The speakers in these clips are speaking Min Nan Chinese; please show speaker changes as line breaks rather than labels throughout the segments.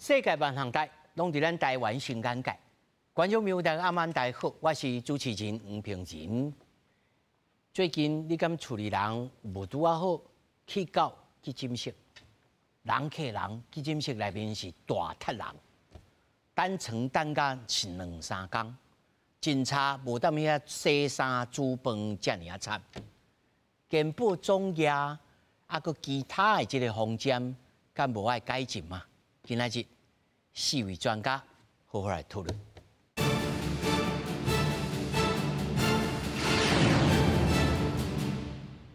世界萬項代，攏佇咱台灣新眼界。觀眾朋友大家暗晚大家好，我是主持人黃平仁。最近你敢厝裡人無拄仔好去到急診室，人客人急診室內面是大塞人，等床等甲是兩三工，真差無踮遐洗衫煮飯遮爾仔慘。健保總額啊，閣其他的這个方針，敢無愛改進嗎？今仔日四位專家好好來討論。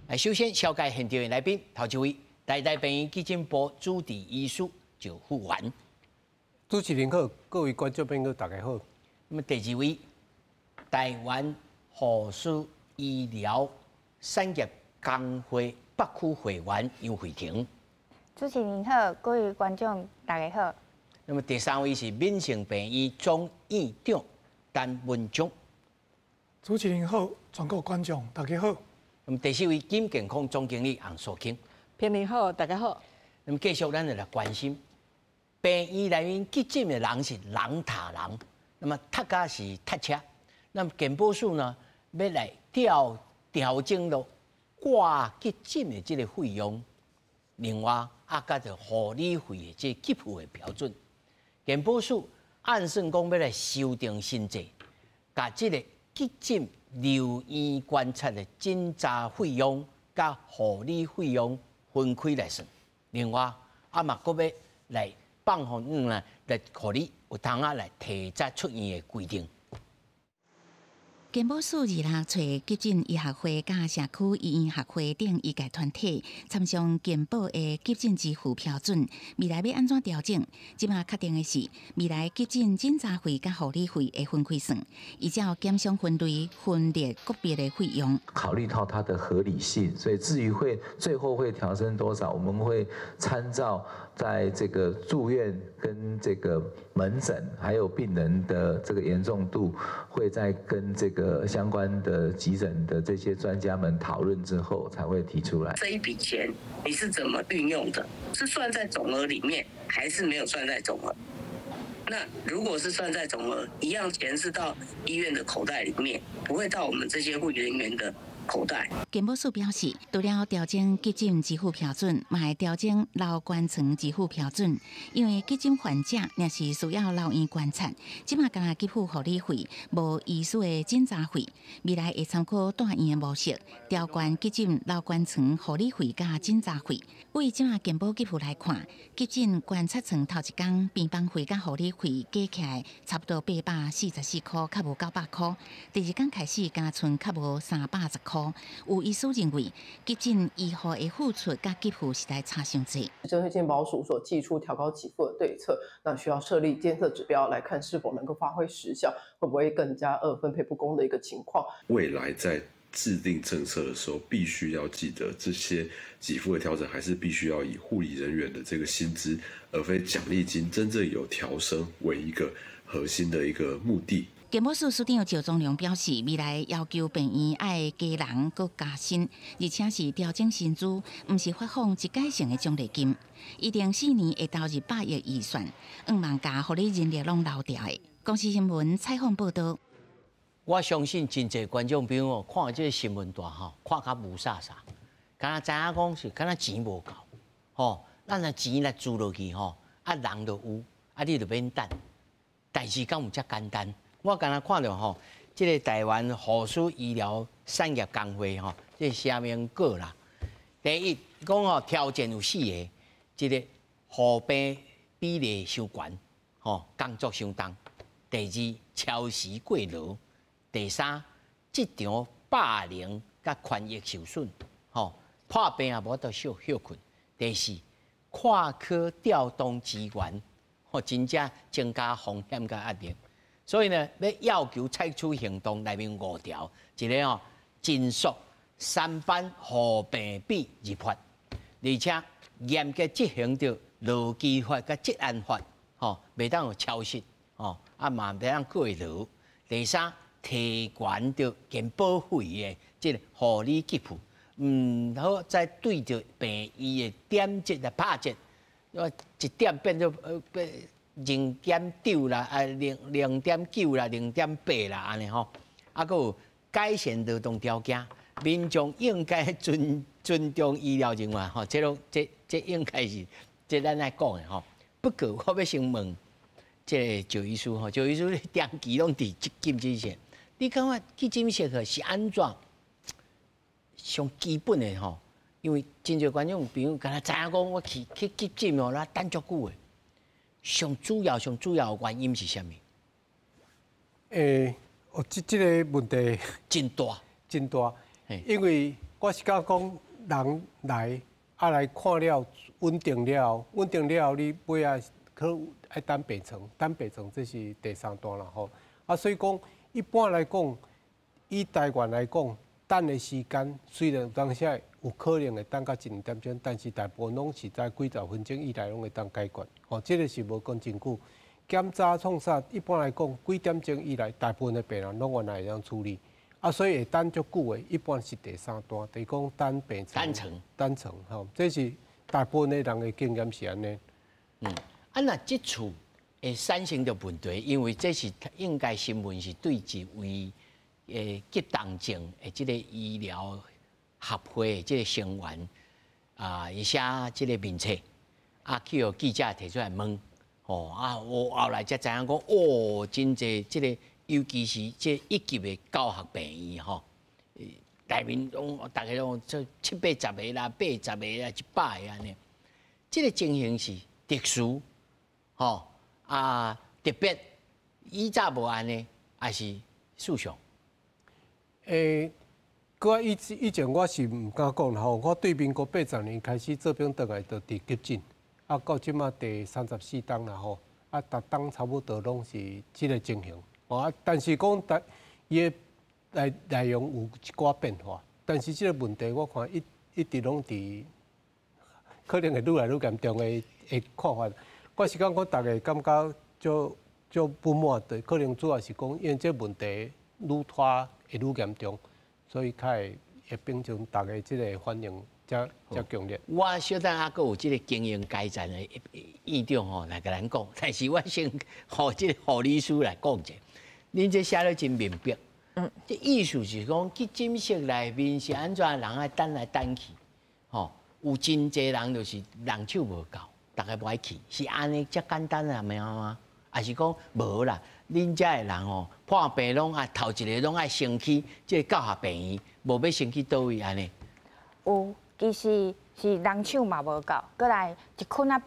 來，首先紹介現場的來賓，頭一位台大病院急診部主治醫師趙富元。
主持人好，各位觀眾朋友大家好。
那麼第二位，台灣護士醫療產業工會北區會員楊慧婷。
主持人好，各位觀眾大家好。
那麼第三位是敏盛病院總院長陳文忠。
主持人好，全國觀眾大家好。
那麼第四位金健康總經理洪素卿。
平年好，大家好。
那麼繼續咱就來關心病院內面急診的人是人踏人，那麼塞甲是塞車。那麼健保署呢，欲來調整囉掛急診的這个費用，另外啊，佮著護理費的這個給付的標準。健保署按算講欲來修訂新制，共這个急診留院觀察的診查費用佮護理費用分開來算。另外啊嘛，閣欲來放寬來，予你有通仔來提早出院的規定。
健保署二六揣急診醫學會佮社區醫院學會等醫界團體參詳健保的急診支付標準，未來欲按怎調整？這馬確定的是，未來急診診查費佮護理費會分開算，依照檢傷分類分列個別的費用。
考慮到它的合理性，所以至於會最後會調升多少，我們會參照在這個住院跟這個門診，還有病人的這個嚴重度，會再跟這個相關的急診的這些專家們討論之後，才會提出來。
這一筆錢你是怎麼運用的？是算在總額裡面，還是沒有算在總額？那如果是算在總額，一樣錢是到醫院的口袋裡面，不會到我們這些護理人員的口袋。
健保署表示，除了調整急診支付標準，嘛會調整留觀床支付標準。因為急診患者若是需要留院觀察，這馬干焦給付護理費，無醫師的診查費。未來會參考大院的模式，調懸急診留觀床護理費佮診查費。為這馬健保給付來看，急診觀察床頭一工病房費佮護理費加起來差不多844塊，較無900塊。第二工開始加賰較無310塊。有醫師認為，急診醫護的付出佮給付實在差傷濟。
針對健保署所祭出調高給付的對策，那需要設立監測指標來看是否能夠發揮實效，會不會更加分配不公的一個情況。
未來在制定政策的時候，必須要記得這些給付的調整，還是必須要以護理人員的這個薪資，而非獎勵金真正有調升為一個核心的一個目的。
健保署署長趙宗龍表示，未來要求病院愛加人閣加薪，而且是調整薪資，毋是發放一改性的獎勵金。預定4年會投入100億預算，向望共護理人力攏留牢的。公視新聞採訪報導。
我相信真濟觀眾朋友看這个新聞大吼，看較霧煞煞，敢若知影講是敢若錢無夠，吼，咱若錢來注落去吼，啊人就有，啊你就免等，代誌敢有遮簡單？我敢若看著吼，這个台灣護士醫療產業工會吼，這个聲明稿啦。第一講吼，挑戰有四个，這个護病比例傷懸，吼，工作傷重。第二，超時過勞。第三，職場霸凌佮權益受損，吼，破病也無法度休睏。第四，跨科調動資源，吼，真正增加風險佮壓力。所以呢，欲要求採取行動，內面五條，一个吼，盡速三班護病比入法，而且嚴格執行著勞基法佮職安法，吼，袂當有超時，吼，啊嘛袂當過勞。第三，提懸著健保費的這个護理給付，毋好再對著病院的點折來拍折，一點變做變0.9啦，啊0.9啦，0.8啦，按呢吼，啊，閣有改善勞動條件，民眾應該尊重醫療人員吼，這攏這應該是這咱愛講的吼。不過我欲先問這个趙醫師吼，趙醫師你長期攏佇急診室，你感覺急診室是按怎？上基本的吼，因為真濟觀眾朋友敢若知影講，我去急診哦，那等足久的。上主要的原因是啥物？
哦，這個問題
真大，
真大。因為我是感覺講，人來啊來看了穩定了，穩定了，你尾仔可愛等病床，等病床這是第三段啦吼。啊，所以講一般來講，以台灣來講，等的時間雖然有當時有可能會等到一兩點鐘，但是大部分攏是在幾十分鐘以內攏會當解決。吼，這個是無講真久。檢查創啥，一般來講幾點鐘以內，大部分的病人攏原來會當處理。啊，所以會等足久的，一般是第三段，就是講等病床。
等床。
等床，吼，這是大部分的人的經驗是按呢。
啊，若這次會產生著問題，因為這是應該新聞是對一位急重症的這个醫療協會的這个成員啊，伊寫這个面冊，啊，去予記者提出來問，吼啊，我後來才知影講，哦，真濟這个，尤其是這一級的教學病院吼，內面攏逐家攏這七八十个啦，八十个啦，100个按呢，這个情形是特殊，吼啊，特別以早無按呢，抑是事實？
閣以前我是毋敢講啦吼，我對民國80年開始做兵轉來就佇急診，啊，到這馬第34冬啦吼，啊，逐冬差不多攏是這个情形，啊，但是講逐伊的內容有一寡變化，但是這个問題我看一直攏佇，可能會愈來愈嚴重的看法。我是感覺逐家感覺足不滿的，可能主要是講因為這問題愈拖會愈嚴重，所以較會變成逐家這个反應才強烈。
我小等猶閣有這个經營改善的院長吼來共咱講，但是我先予這个護理師來講者，恁這寫得真明白。這意思是講，急診室內面是按怎人愛等來等去，吼，有真濟人就是人手無夠，逐家無愛去，是按呢遮簡單啊，沒嗎？抑是講無啦？恁遮的人吼，破病攏愛頭一個攏愛先去這个教學病院，無欲先去佗位按呢？
有，其實是人手嘛無夠，閣來一群仔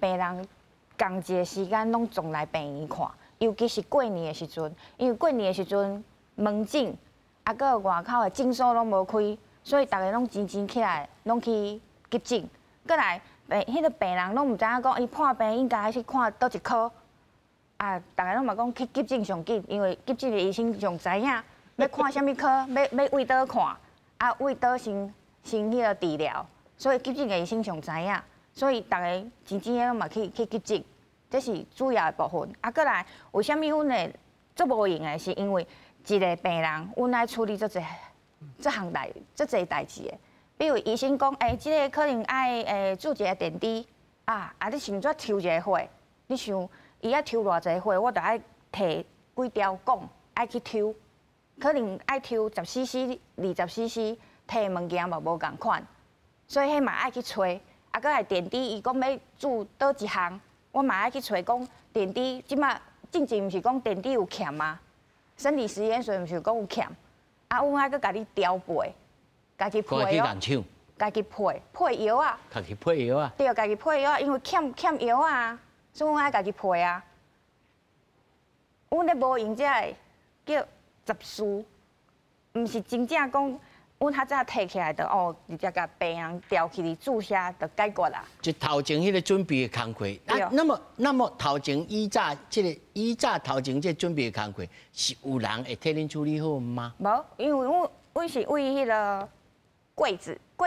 病人仝一个時間攏總來病院看，尤其是過年的時陣，因為過年的時陣門診啊，閣外口的診所攏無開，所以逐家攏擠擠起來，攏去急診。閣來彼個病人攏毋知影講，伊破病應該去看佗一科。啊，逐家攏嘛講去急診上緊，因為急診的醫生上知影欲看啥物科，欲佗佗看，啊，佗佗先彼个治療，所以急診的醫生上知影，所以逐家擠擠的攏嘛去急診，這是主要的部分。啊，閣來為啥物阮會足無閒的？是因為一个病人，阮愛處理足濟這項代足濟代誌的。比如醫生講，欸，這个可能愛注一个點滴，啊啊，你想怎抽一个血？你想伊愛抽偌濟血，我著愛提幾條管愛去抽，可能愛抽10 cc、20 cc，提的物件嘛無仝款，所以彼嘛愛去揣。啊，閣來點滴，伊講欲注佗一項，我嘛愛去揣講點滴。這馬進前毋是講點滴有欠嗎？生理食鹽水毋是講有欠，啊，阮愛閣家己調配，家己配哦，家己配藥仔。
家己配藥仔。
對，家己配藥仔，因為欠藥仔。所以阮愛家己配啊。阮咧無閒才會叫雜事，毋是真正講，阮較早提起來就哦，直接共病人調去注射就解決啦。
就頭前彼个準備的工課，啊，那麼頭前以早這个以早頭前這個準備的工課是有人會替恁處理好嗎？
無，因為阮是佇彼个櫃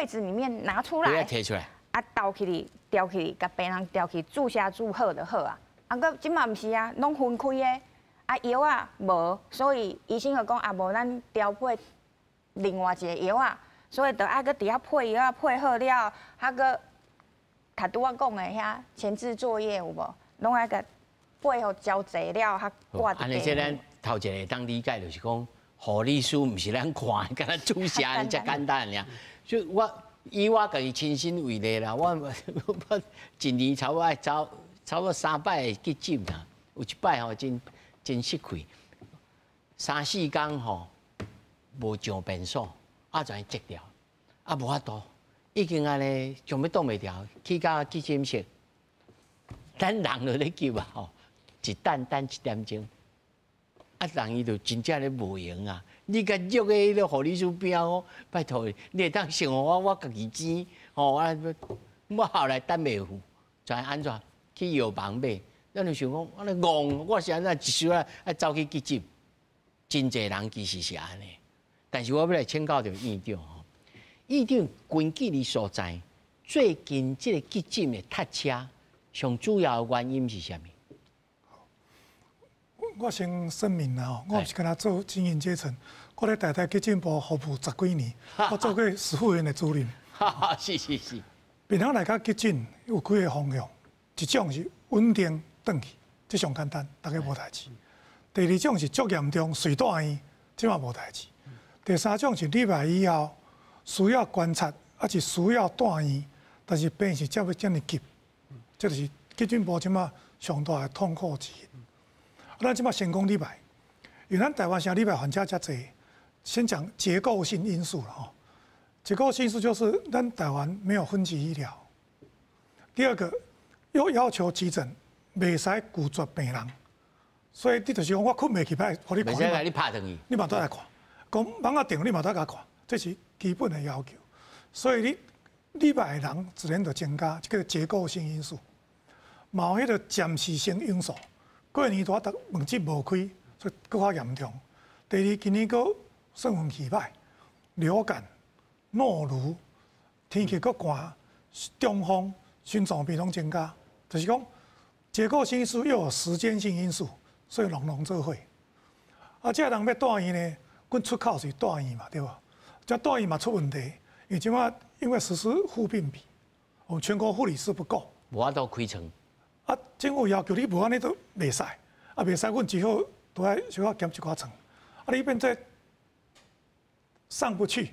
子裡面拿出來，
提出來，
啊，倒去哩，調去，共病人調去注射注好就好啊。啊，閣這馬毋是啊，攏分開的，啊藥仔無，所以醫生就講啊，無咱調配另外一个藥仔，所以就愛閣佇遐配藥仔，配好了，啊閣頭拄仔講的遐前置作業有無？攏愛共背予交济了，較掛佇。
按呢，這咱頭一个會當理解就是講，護理師毋是咱看的，敢若注射按呢遮簡單爾。所以我以我家己親身為例啦，我一年差不多愛走差不多三擺急診啦，有一擺吼真真失氣，三四工吼無上便所，啊就擠掉，啊無法度，已經按呢想欲擋袂牢，去到急診室，等人就咧急啊吼，一等等一點鐘。啊，人伊就真正咧無閒啊！你共約的彼个護理師邊講，拜託你會當先予我，我家己錢吼啊！我後來等袂赴，就按怎去藥房買？咱就想講，按呢戇，我是按怎一小仔愛走去急診？真濟人其實是按呢。但是我欲來請教著院長吼，院長根據你所在，最近這个急診的塞車，上主要的原因是啥物？
我先聲明啦吼，我毋是干焦做精英階層，我咧台大急診部服務十幾年，我做過十護院的主任。
是是是。
病人來到急診有幾个方向，一種是穩定轉去，這上簡單，大家無代誌。第二種是足嚴重，隨住院，這嘛無代誌。第三種是入來以後需要觀察，抑是需要住院，但是病情才欲遮爾急，這就是急診部這馬上大的痛苦之一。咱這馬先講入來，因為咱台灣現在入來患者遮濟，先講結構性因素啦吼。結構性因素就是咱台灣沒有分級醫療。第二個又要求急診，袂使拒絕病人，所以你就是講我睏袂去，欲予你看。
袂使共你拍轉去。
你嘛都來看，講網仔定你嘛都共看，這是基本的要求。所以你入來的人自然就增加，這個結構性因素，嘛有彼個暫時性因素。過年拄仔門診無開，所以閣較嚴重。第二，今年閣算運氣歹，流感、諾如，天氣閣寒，中風、心臟病攏增加，就是講結構性因素又有時間性因素，所以攏攏做伙。啊，這个人欲住院呢，阮出口是住院嘛，對無？這住院嘛出問題，因為這馬因為實施護病比，我們全國護理師不夠，
無法度開床。
啊，政府要求你無按呢都袂使，啊袂使，阮只好都愛小可減一寡床。啊，你變做上不去，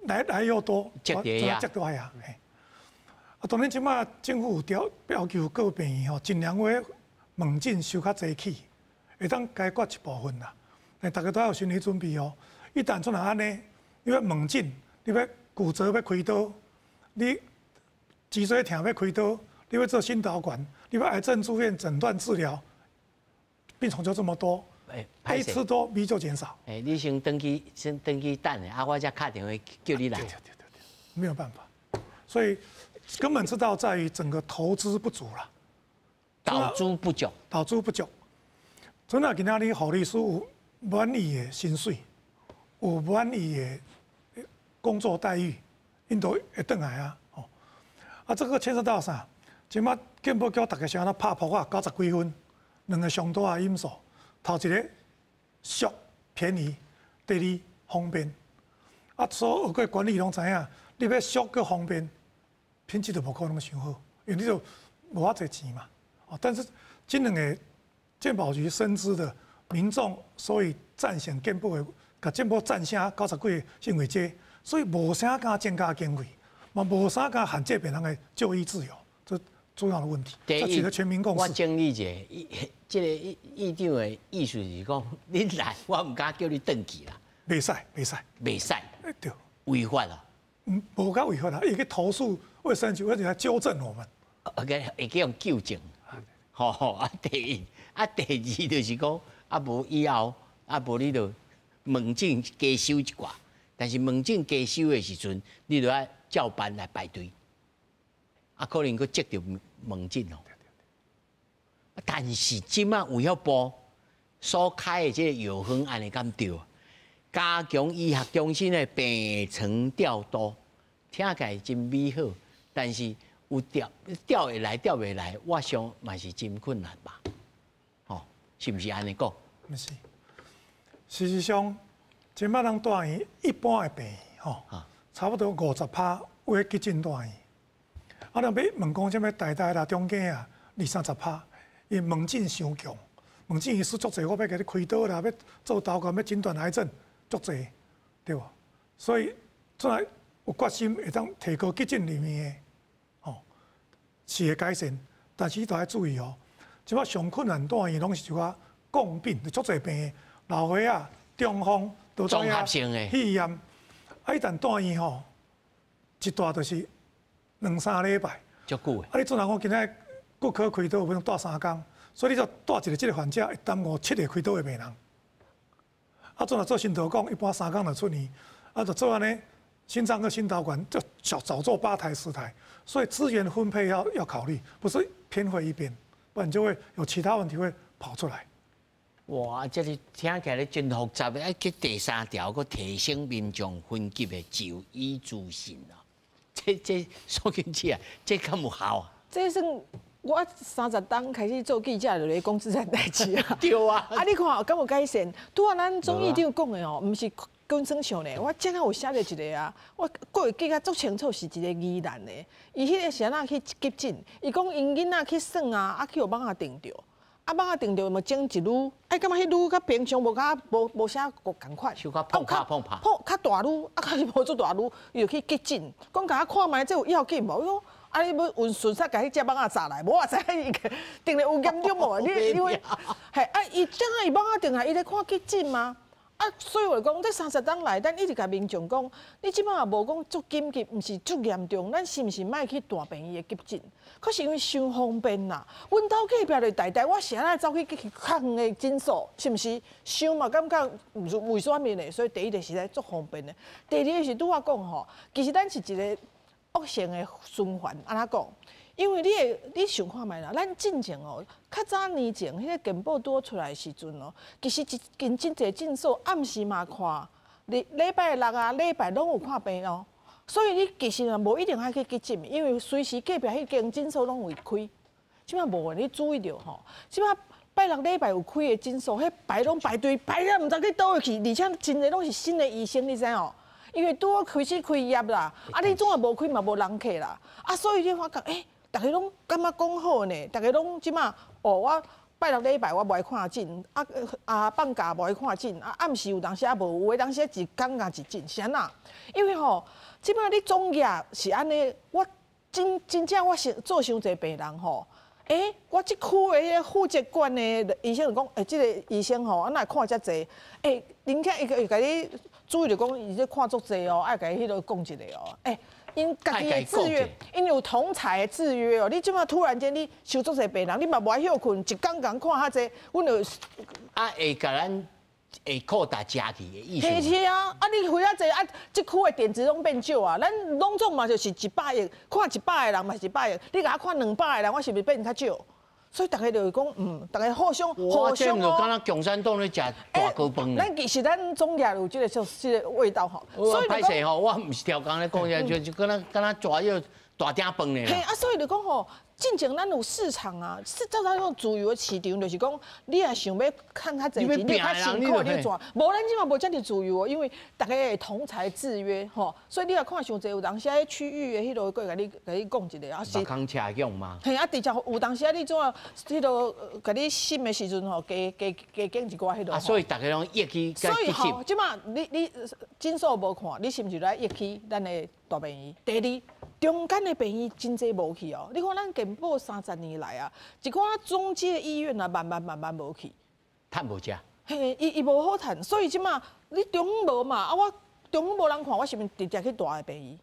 來來又多，
積佇
遐，積佇遐。啊，當然這馬政府有調要求各病院吼，盡量話門診收較濟起，會當解決一部分啦。但大家都要有心理準備哦。一旦出來按呢，你欲門診，你欲骨折欲開刀，你脊椎疼欲開刀。你欲做心導管，你欲癌症住院診斷治療，病床就這麼多，A 次多 B 就減少。
欸，你先轉去，先轉去等下，啊，我才敲電話叫你來。
對對對對，沒有辦法，所以根本之道在於整個投資不足啦。
投資不足。
投資不足。陣啊，今仔日護理師有滿意的薪水，有滿意的工作待遇，𪜶都會轉來啊。哦，啊，這個牽涉到啥？這馬健保局逐家是按怎拍噗仔，九十幾分，兩个上大的因素，頭一个俗便宜，第二方便。啊，所有學過管理攏知影，你欲俗閣方便，品質就無可能傷好，因為你就無遐濟錢嘛。哦，但是這兩个健保局深知的民眾，所以贊成健保的，共健保贊成九十幾个，是因為這個，所以無啥敢增加經費，嘛無啥敢限制病人的就醫自由。這重要的問題，
第一，
取得全民共識。
我整理一下，這个院長的意思是講，你來，我毋敢叫你轉去啦。
袂使，袂使，
袂使。
對。
違法啊？
嗯，無講違法啦，伊去投訴衛生局，會來糾正我們。
會會去予糾正。吼吼啊！第一，啊第二就是講，啊無以後，啊無你就門診加收一寡，但是門診加收的時陣，你就愛照辦來排隊。啊，可能閣擠著門診哦。但是這馬衛福部所開的這個藥方按呢敢對？加強醫學中心的病床調度，聽起來真美好，但是有調調會來調袂來，我想嘛是真困難吧？吼，是毋是按呢講？
毋是，事實上，這馬人住院一般的病院吼，差不多50%有咧急診住院。啊，若欲問講啥物台大啦、中間啊，二三十趴，因为门诊伤强，门诊医师足济，我欲共你开刀啦，欲做导管，欲诊断癌症，足济，对无？所以这有决心会当提高急诊里面的，吼，是会改善，但是你都爱注意哦。这摆上困难住院拢是一寡共病，就足济病，老岁仔、中风、
综合性的
肺炎，啊，一旦住院吼，一住就是两三礼拜，
足久的。
啊，你总人讲今仔骨科开刀，有可能住3工，所以你就带一个这个患者会耽误7个开刀的病人。啊，总若做心导管，一般3工就出院，啊，就做按呢，心脏科心导管就早早做8台10台，所以资源分配要考虑，不是偏废一边，不然就会有其他问题会跑出来。
哇，这个听起来真复杂的，啊，去第三条，阁提升民众分级的就医资讯啊，这说紧起来，这敢有效啊？
这算我30冬开始做记者就咧讲这件代志啊。
对啊。
啊，你看敢有改善？拄仔咱总议长讲的哦，毋是讲耍笑呢。我正好有写著一个啊，我阁会记甲足清楚，是一个宜兰的。伊彼个是按怎去急诊？伊讲𪜶囡仔去耍啊，啊去予蠓仔叮著。啊，蠓仔叮著嘛整一缕，哎，感觉彼缕佮平常无较无无啥仝款，
小可碰拍碰拍，
碰较大缕，啊，较是无足大缕，伊就去急诊，讲共我看觅这有要紧无？伊讲啊，你欲运顺势共彼只蠓仔扎来，无我知影伊叮得有严重无？你你会嘿啊？伊怎啊伊蠓仔叮来，伊咧看急诊吗？啊，所以我就讲，这30冬来，咱一直共民众讲，你这摆也无讲足紧急，毋是足严重，咱是毋是莫去大病院的急诊？可是因为伤方便啦，阮兜隔壁就台大，我是按怎走去去较远的诊所？是毋是？想嘛感觉毋是为啥物呢？所以第一个是咧足方便的，第二个是拄仔讲吼，其实咱是一个恶性的循环，按怎讲？因为你会你想看觅啦，咱进前哦，较早年前彼个健保拄出来的时阵哦，其实一间真济诊所暗时嘛看，礼礼拜六啊、礼拜拢有看病哦。所以你其实也无一定爱去急诊，因为随时隔壁彼间诊所拢会开。这摆无，你注意著吼，这摆拜六礼拜有开的诊所，彼排拢排队排了毋知去佗位去，而且真济拢是新的医生，你知哦？因为拄好开始开业啦，啊，你总也无开嘛，无人客啦，啊，所以你发觉，欸，逐家拢感觉讲好呢，逐家拢这摆哦，我拜六礼拜我无爱看诊，啊啊放假无爱看诊，啊暗时有当时也无，有的当时一工共一诊，是按怎？因为吼，这摆你总业是按呢，我真真正我是做伤济病人吼，欸，我这区的彼个负责管的医生就讲，欸，这个医生吼，啊哪会看遮济？欸，恁遐伊会共你注意著讲，伊这看足济哦，爱共伊彼落讲一下哦，欸。𪜶家己的制约，𪜶有同侪的制约哦。你这摆突然间你收足济病人，你嘛无爱歇睏，一工共看较济，阮就
啊会共咱会扩大加去的意思。
是啊，啊你开遐济啊，这区的电子拢变少啊。咱拢总嘛就是100亿，看100个人嘛是100亿，你共我看200个人，我是毋是变较少？所以逐家就会讲，逐家互相互相
哦。敢若共产党咧食大锅饭。
咱其实咱总业有这个味道吼。
所以歹势吼，我毋是超工咧讲，就敢若抓迄个大鼎饭咧。
嘿啊，所以就讲吼，进前咱有市场啊，是照咱种自由的市场，就是讲你若想欲趁较济钱，你较辛苦你赚。无咱这马无遮尔自由哦，因为逐家会同侪制约吼，所以你若看伤济有当时喺区域的彼落，阁会共你讲一下啊。
是。空车用吗？
嘿啊，直接有当时啊，你怎啊，彼落共你审的时阵吼，加加加减一寡彼落。
啊，所以逐家拢约去。
所以吼，这马你诊所无看，你是毋是来约去咱的大病院？第二。中间的病院真济无去哦，你看咱健保30年来啊，一寡中阶医院啊，慢慢慢慢无去，
趁无食。
嘿，伊无好趁，所以这马你中央无嘛，啊我中央无人看，我是毋是直接去大的病院？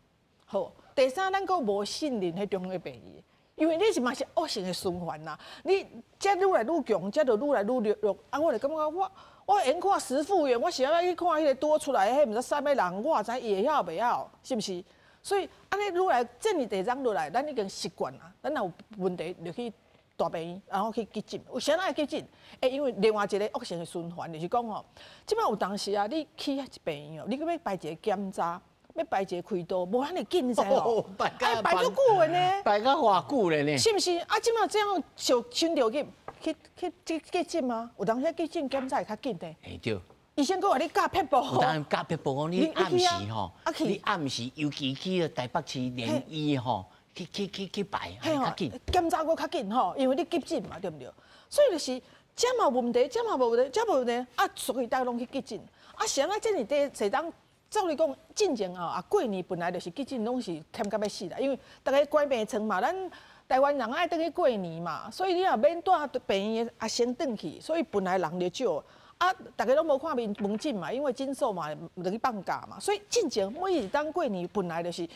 好，第三，咱阁无信任彼中央的病院，因为你是嘛是恶性的循环啦，你这愈来愈强，这就愈来愈弱，啊，我就感觉我会看石富源，我是爱去看彼个多出来彼毋知啥物人，我也知伊会晓袂晓，是毋是？所以按呢愈来这尔济涨落来，咱已经习惯啦。咱若有问题就去大病院，然后去急诊。为啥爱急诊？欸，因为另外一个恶性的循环就是讲吼，这摆有当时啊，你去彼病院哦，你阁欲排一个检查，欲排一个开刀，无遐尔紧，你知无？哎，排足久的呢，
排到偌久咧呢？
是毋是？啊，这摆这样就先着去去去去急诊吗？有当时急诊检查会较紧的。
嘿对。
医生阁话你教撇步，
有当教撇步讲你暗时吼，你暗时尤其去台北市联医吼，去去去去排，較緊，
檢查閣較緊吼，因為你急診嘛，對毋對？所以就是。這嘛無問題，這嘛無問題，這無問題，啊，所以大家攏去急診。啊，是按怎這爾濟濟冬，照理講，進前啊，啊過年本來就是急診攏是忝甲欲死啦，因為逐家關病床嘛，咱台灣人愛轉去過年嘛，所以你也免帶病院啊先轉去，所以本來人就少。啊，逐家攏無看面門診嘛，因為診所嘛落去放假嘛，所以進前每一冬過年本來就是。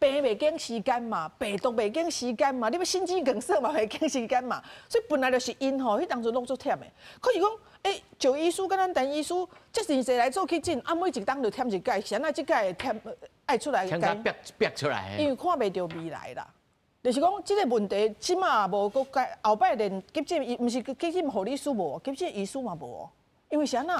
病袂揀時間嘛，病毒袂揀時間嘛，你欲心肌梗塞嘛袂揀時間嘛，所以本來就是𪜶吼，彼當陣攏足忝的。可是講，欸，趙醫師佮咱陳醫師，遮爾濟來做急診，啊，每一冬就忝一擺，是按怎這擺會忝愛出來？
忝甲逼逼出來。
因為看袂著未來啦，就是講這个問題，這馬無閣解，後擺連急診醫，毋是急診護理師無，急診醫師嘛無。因為是按怎？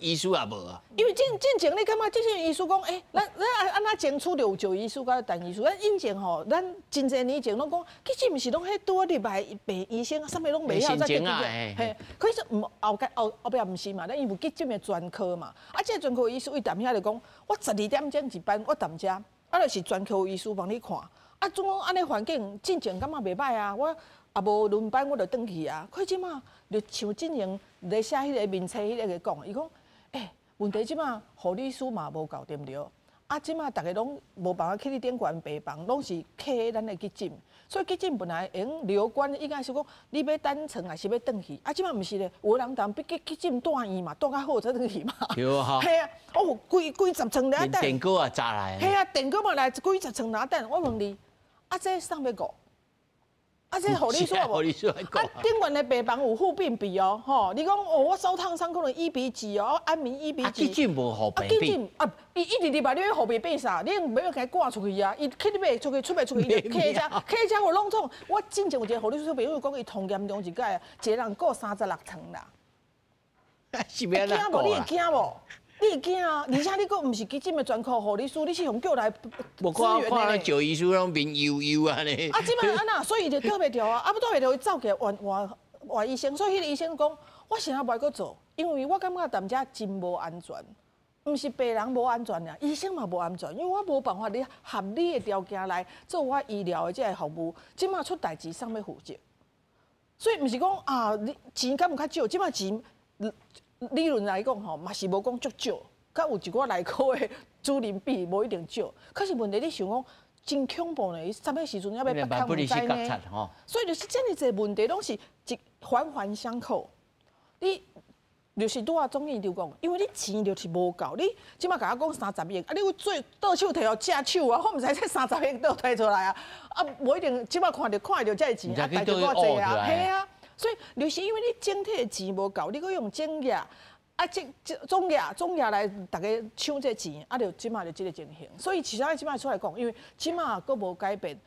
醫師也無啊。
因為進進前你感覺這些醫師講，欸，咱咱按怎爭取就有趙醫師佮陳醫師。咱以前吼，咱真濟年前攏講，其實毋是攏彼拄仔入來病醫生，啥物攏袂曉再急診。嘿，可是毋後後後壁毋是嘛？咱伊有急診的專科嘛？啊，這个專科醫師伊踮遐就講，我12點鐘一班，我踮遮，啊，就是專科醫師幫你看。啊，總講按呢環境進前感覺袂䆀啊，我也無輪班，我就轉去啊。可這馬就像進前咧寫彼个面冊彼个講，伊講，欸，問題這馬護理師嘛無夠對毋對？啊，這馬逐家攏無辦法去你頂懸病房，攏是客咱的急診，所以急診本來會用留觀，應該是講你欲等床還是欲轉去？啊，這馬毋是咧，有的人當欲去急診住院嘛，住較好才轉去嘛。
對啊。
嘿啊，哦，幾幾十床咧等。
電鍋也炸來。
嘿啊，電鍋嘛來幾十床來等，我問你，啊，這送欲顧？啊，這護理師無？啊，頂懸的病房有負病比哦，吼！你講哦，我燒燙傷可能1比幾哦，安眠1比幾？
啊，急診無負病比。
啊，急診啊，伊一直入來，你欲予病變啥？你欲共伊趕出去啊？伊去你袂出去，出袂出去，伊就客車，客車有攏總。我進前有一个護理師朋友講，伊通嚴重一擺，一个人顧36床啦。
是欲按怎
顧？你會驚無？你會驚啊？而且你閣毋是急診的專科護理師，你是予叫來
支援的。我看趙醫師攏面憂憂按呢。
啊，這擺按怎？所以伊就綴袂著啊！啊，欲綴袂著，伊走起來換換換醫生。所以彼个醫生講，我啥袂閣做，因為我感覺踮遮真無安全。毋是病人無安全爾，醫生嘛無安全，因為我無辦法佇合理的條件來做我醫療的這个服務。這擺出代誌，誰欲負責？所以毋是講啊，你錢敢有較少？這擺錢。理論來講吼，嘛是無講足少，佮有一寡內科的主任比無一定少。可是問題你想講真恐怖呢？伊啥物時陣猶欲別空毋知呢？所以就是遮爾濟問題，攏是一環環相扣。你就是拄仔總院長講，因為你錢就是無夠，你這擺共我講30億，啊，你有做倒手提予借手啊？我毋知這30億佗提出來啊！啊，無一定這擺看著看著這个錢，啊，代誌偌濟啊，嘿啊。所以就是因為你整體的錢無夠，你閣用整額啊，這這總額總額來逐家搶這錢，啊，就這擺就這个情形。所以其實這擺出來講，因為這擺閣無改變，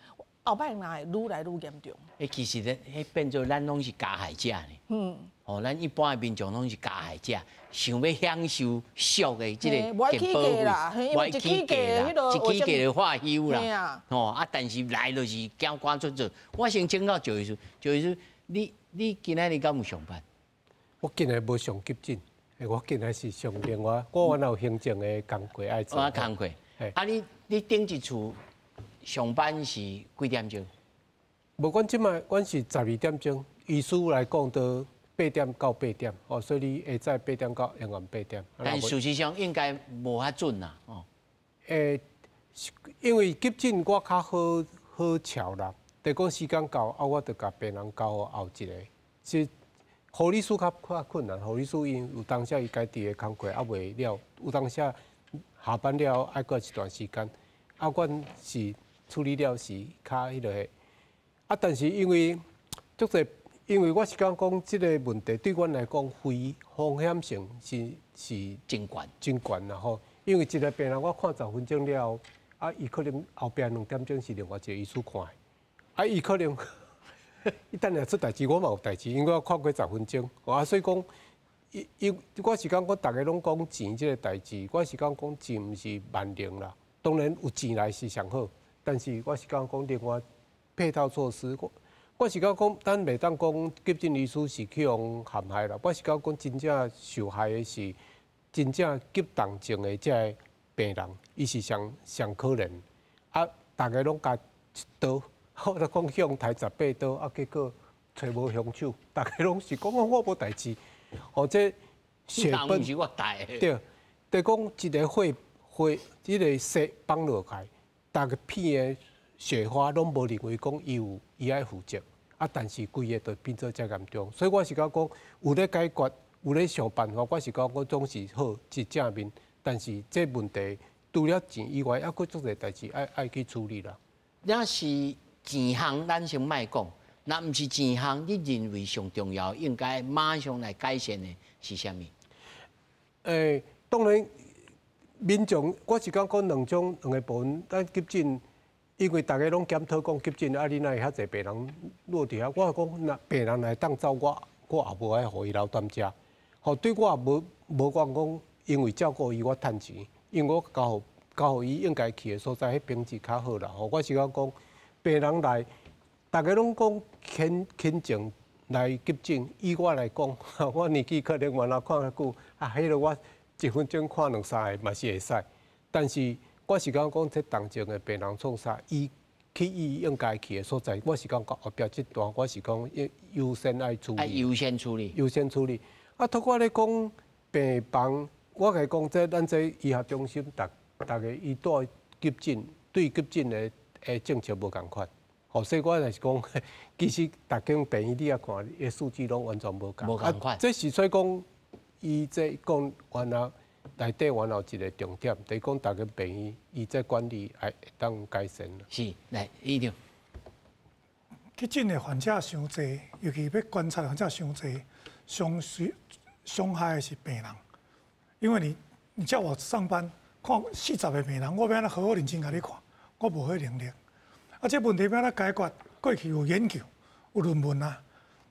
後擺若會愈來愈嚴重。
欸，其實咧，彼變做咱攏是加害者呢。哦，咱一般的民眾攏是加害者，想欲享受俗的這个健保費，無愛起價啦，一起價就化休啦。哦，啊，但是來就是驚趕出做。我先請教趙醫師，趙醫師，你。你今仔日敢有上班？
我今日無上急診，我今日是上另外，我原來有行政的工課愛做。
我工課。啊你，你頂一次上班是幾點鐘？
無，阮這擺阮是12點鐘，醫師來講都八點到八點，哦，所以你下早八點到傍晚八點。
但事實上應該無遐準啦，哦。
欸，因為急診我較好好喬啦。就講時間到，啊，我就共病人交予後一個。是護理師較較困難，護理師𪜶有當時伊家己的工課猶未了，有當時下班了愛閣一段時間。啊，阮是處理了是較彼个。啊，但是因為足濟，因為我是感覺講這个問題對阮來講非風險性是是
真懸
真懸啦吼。因為一個病人我看十分鐘了後，啊，伊可能後壁2點鐘是另外一個醫師看的。啊，伊可能，伊等下出代誌，我嘛有代誌，因為我看過十分鐘，啊，所以講，伊伊我是感覺逐家攏講錢這个代誌，我是感覺講錢毋是萬能啦，當然有錢來是上好，但是我是感覺講另外配套措施，我我是感覺講，咱袂當講急診醫師是去予陷害啦，我是感覺講真正受害的是真正急重症的這个病人，伊是上上可憐，啊，逐家攏共。刀，我就讲向刣18刀，啊，结果揣无凶手，逐家拢是讲我无代志，或者血
喷是我代。
对，就讲一个火火，这个雪崩落来，逐个片的雪花拢无认为讲伊有伊爱负责，啊，但是规个就变做遮严重，所以我是讲讲有咧解决，有咧想办法，我是讲我总是好是正面，但是这问题除了钱以外，犹阁足济代志爱去处理啦。
若是钱项，咱先莫讲；若毋是钱项，你认为上重要应该马上来改善的是啥物？
当然，民众我是讲讲两种两个部分，咱急诊，因为逐家拢检讨讲急诊，啊，你哪会遐济病人落伫遐？我讲若病人来当走，我也无爱予伊留踮遮。吼，对我也无讲讲，因为照顾伊我趁钱，因为我交予伊应该去的所在，彼品质较好啦。吼，我是讲讲，病人来，逐家拢讲轻轻症来急诊，以我来讲，我年纪可能原来看较久，啊，彼个我一分钟看两三个嘛是会使。但是我是讲讲，这重症的病人创啥，伊去伊应该去的所在，我是讲后壁这段，我是讲优先爱处理。
爱优先处理。
优先处理。啊，透过咧讲病房，我共伊讲，这咱这医学中心，逐逐个伊带急诊，对急诊的政策无仝款，吼，所以我若是讲，其实逐间病院你也看，伊数据拢完全无仝。
无仝款。
这是所以讲，伊这讲原来内底原来有一个重点，就是讲逐间病院伊这管理会当改善。
是，来，医长。
急诊的患者伤济，尤其欲观察的患者伤济，伤伤害的是病人，因为你叫我上班。看40个病人，我欲按怎好好认真共你看？我无彼能力。啊，这问题欲按怎解决？过去有研究、有论文啊，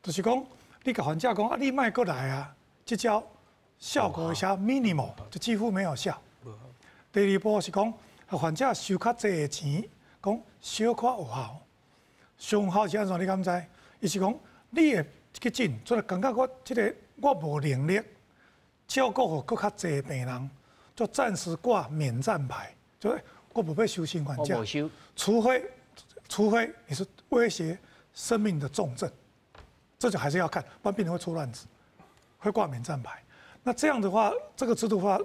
就是讲你共患者讲啊，你莫阁来啊，这招效果一下 minimal，就几乎没有效。第二步是讲，患者收较济的钱，讲小可有效。上效是按怎？你敢知？伊是讲你的急诊，做感觉我这个我无能力照顾予阁较济病人。就暂时挂免战牌，就我无欲收新患者，除非你是威胁生命的重症，这就还是要看，不然病人会出乱子，会挂免战牌。那这样的话，这个制度化，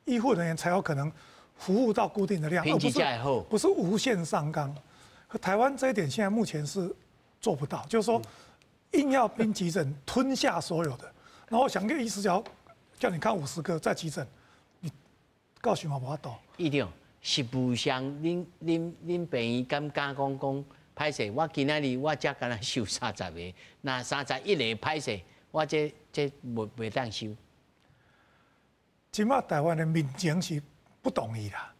医护人员才有可能服务到固定的量，而不是无限上纲。可台湾这一点现在目前是做不到，就是说硬要拼急诊吞下所有的，然后想个医师叫你看50个在急诊。告诉我无法度。
医长，实务上，恁病院敢敢讲讲歹势？我今仔日我才敢若收三十个，若31个歹势，我这袂当收。
这马台湾的民情是不同意啦，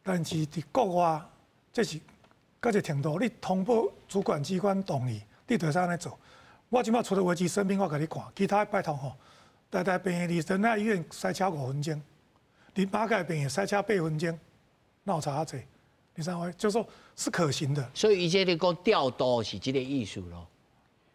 但是伫国外，这是到这程度，你通报主管机关同意，你就会使按呢做。我这马除了危及生命，我共你看，其他拜托吼，台大病院离仁爱医院塞车5分钟。离马偕病院塞车8分钟，哪有差遐济？你知影无？就是说是可行的。
所以伊这个讲调度是这个意思咯。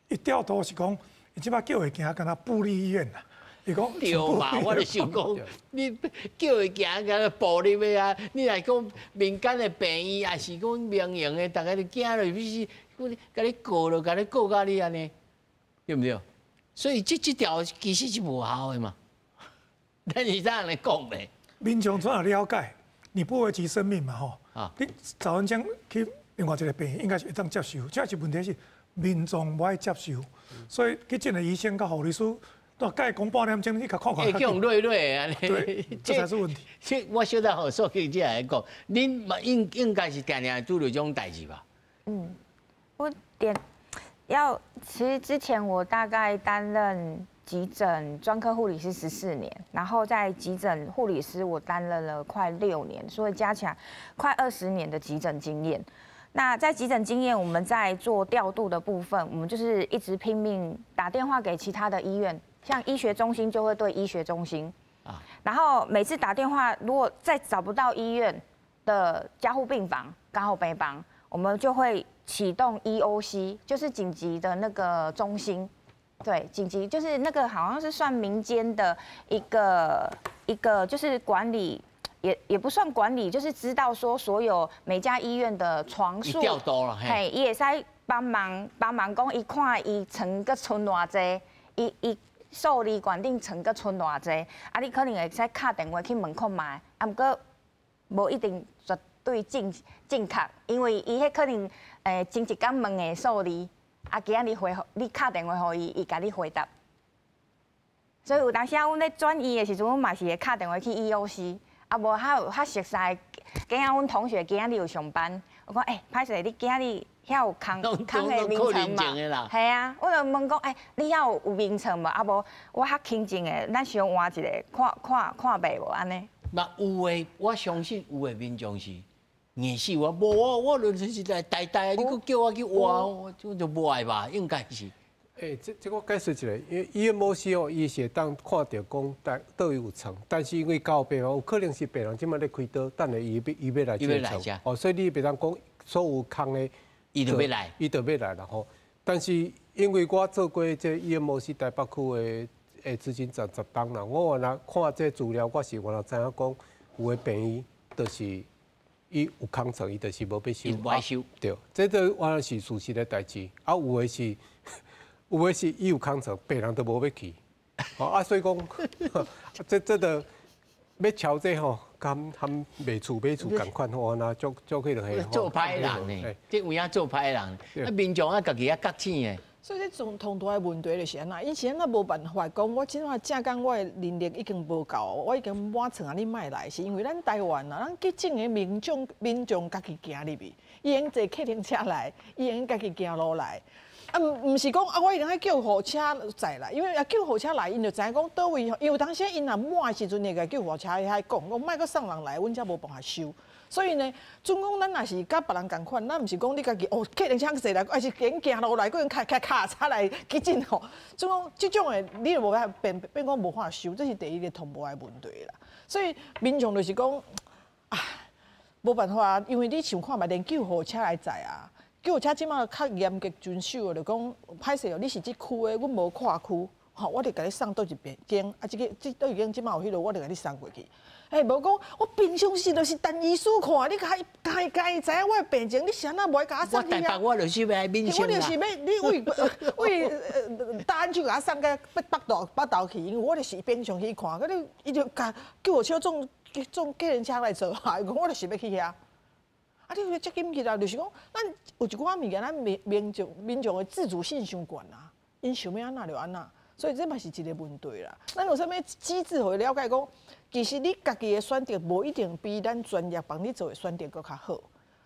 伊调度是讲，伊这马叫伊行，敢若部立医院啦。伊讲
对嘛？我就想讲，你叫伊行敢若部立的啊？你若讲民间的病院，抑是讲民营的，逐家就惊落去，是共你告落，共你告甲你按呢，对毋对？所以这条其实是无效的嘛。但是怎按呢讲咧？
民众总要了解，你不危及生命嘛吼？啊，你10分钟去另外一个病院，应该是会当接受。这是问题是民众无爱接受，所以急诊的医生佮护理师，都共伊讲半点钟，你共看看。
会叫人累累按呢。
对，这才是问题。
这我小等予苏记者来讲，恁嘛应该是定定拄著这种代志吧？
嗯，我点要，其实之前我大概担任急诊专科护理师14年，然后在急诊护理师我担任了快6年，所以加起来快20年的急诊经验。那在急诊经验，我们在做调度的部分，我们就是一直拼命打电话给其他的医院，像医学中心就会对医学中心啊，然后每次打电话，如果再找不到医院的加护病房、加护病房，我们就会启动 EOC，就是紧急的那个中心。对，紧急就是那个好像是算民间的一个，就是管理也不算管理，就是知道说所有每家医院的床数，
调多了，
嘿，伊会使帮忙帮忙讲，伊看伊床阁賰偌济，伊伊数字馆顶床阁賰偌济，啊，你可能会使敲电话去问看觅，啊，毋过无一定绝对正正确，因为伊彼可能前一工问的数字，啊，今仔日回你敲电话予伊，伊共你回答。所以有当时啊，阮咧转院的时阵，阮嘛是会敲电话去 EOC，啊无较较熟悉的，今仔阮同学今仔日有上班，我讲欸，歹势，你今仔日遐有空空的眠床嘛？嘿啊，我就问讲，欸，你遐有眠床无？啊无，我较轻症的，咱相换一下，看看看袂无按呢？
那有的，我相信有的民众是硬死我，无我我就是来台台，你阁叫我去换，我就无爱吧，应该是。
欸，这我解释一下，因为 EMOC 哦，伊是会当看著讲佗位有床，但是因为交病房有可能是病人这马咧开刀，等下伊欲来借床，哦，所以你袂当讲所有空的，
伊就欲来，
伊就欲来啦吼。但是因为我做过这 EMOC 台北区的的执行长十冬啦，我原来看这资料，我是原来知影讲有的病院就是伊有空床，伊就是无欲收，
无爱收，
对，这都原来是事实的代志，啊，有的是。有的是伊有空床，病人都无欲去，哦啊，所以讲，这个欲乔这吼，含含卖厝买厝仝款吼，那足足彼落个。
做歹人呢？这有影做歹人，啊，民众啊，家己也觉醒的。
所以这种通大的问题就是按怎，𪜶是按怎无办法讲，我这马正讲我的能力已经无够，我已经满床啊，你莫来，是因为咱台湾啊，咱急诊的民众民众家己行入去，伊会用坐客停车来，伊会用家己行路来。啊，毋毋是讲啊，我一定爱救护车载来，因为啊救护车来，𪜶就知影讲佗位，因为当时𪜶若满的时阵，会共救护车遐讲，讲莫阁送人来，阮才无办法收。所以呢，准讲咱若是佮别人仝款，咱毋是讲你家己哦，客人车坐来，还是用行路来，阁用开开跤车来急诊吼。准讲这种的，你就无法变变讲无法收，这是第一个同步的问题啦。所以民众就是讲，啊，无办法，因为你想看觅，连救护车来载啊。救护车这马较严格遵守，就讲歹势哦，你是这区的，阮无跨区，吼，我就共你送佗一边间，啊，这个这佗一间这马有彼落，我就共你送过去。欸，无讲我平常时就是陈医师看，你家家家知影我的病情，你是按怎无爱共我送去啊？
我台北我就是欲来免
我就是欲你为为大安区共我送到北北投北投去，因为我就是平常去看，佮你伊就共救护车总总计程车来做啊，伊讲我就是欲去遐。啊！你说这紧急啊，就是讲，咱有一寡物件，咱民民众民众的自主性伤悬啊，𪜶想欲按怎就按怎，所以这嘛是一个问题啦。咱有啥物机制予伊了解讲，其实你家己的选择无一定比咱专业帮你做的选择阁较好。